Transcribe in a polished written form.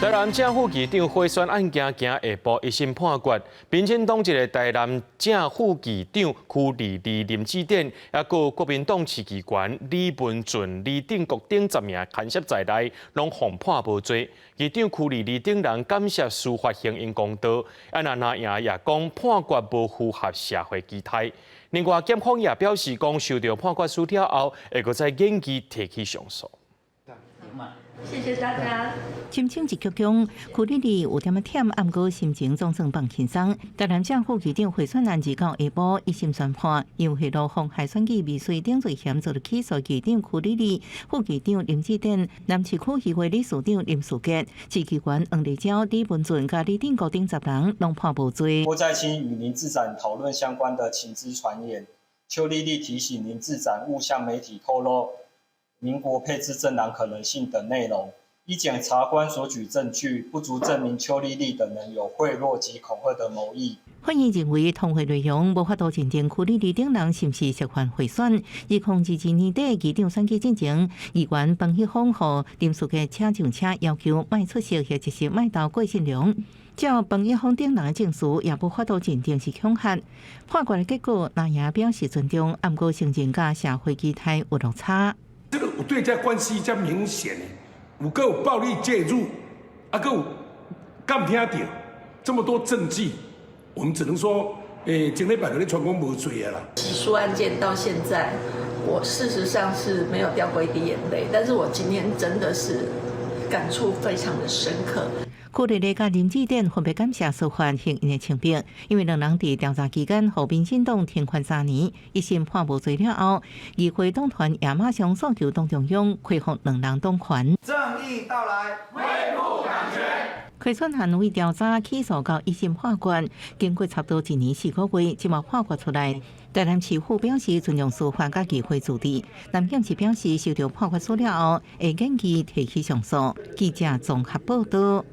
台南正副市長賄選案件今下晡一審判決，民進黨籍的台南正副市長邱莉莉林智典，抑閣國民黨市議員李文俊、李定國等10名牽涉在內，攏予判無罪。市長邱莉莉等人感謝司法還𪜶公道，啊若藍營也講判決無符合社會期待。另外，檢方也表示講，收到判決書了後，會閣再研議提起上訴。謝謝大家。深深一鞠躬，邱莉莉有點仔忝，毋過心情總算放輕鬆。台南正副市長賄選案29下晡一審宣判，由賄賂妨害選舉未遂等罪嫌做起訴市長邱莉莉、副市長林智典、南市區議會理事長林士傑、市議員黃麗嬌、李文俊佮李定國等10人，攏判無罪。郭在清與林志展討論相關的情資傳言，邱莉莉提醒林志展勿向媒體透露民國配置政黨可能性等內容。依檢察官所舉證據不足證明邱莉莉等人有賄賂及恐嚇的謀議。法院認為通話內容無法度認定邱莉莉等人是毋是涉犯賄選。2022年底市長選舉進前，議員彭一峰予林士傑請上車，要求莫出席或者是莫投郭信良。照彭一峰等人的證詞，也無法度認定是恐嚇。判決的結果，藍營表示尊重，毋過承認佮社會期待有落差。這個有對這關係遮明顯的，有閣有暴力介入，啊，閣有監聽著這麼多證據，我們只能說，前禮拜共你傳講無罪啊啦。起訴案件到現在，我事實上是沒有掉過一滴眼淚，但是我今天真的是感觸非常的深刻。邱莉莉佮林智典分別感謝司法還𪜶的清白，因為兩人佇調查期間予民進黨停權3年，一審判無罪了後，議會黨團也馬上訴求黨中央恢復兩人黨權。正義到來，恢復黨權。賄選案為調查起訴到一審判決，經過差不多一年4個月，這馬判決出來。台南市府表示尊重司法佮議會自治，南縣市表示收到判決書了後，會研議提起上訴。記者綜合報道。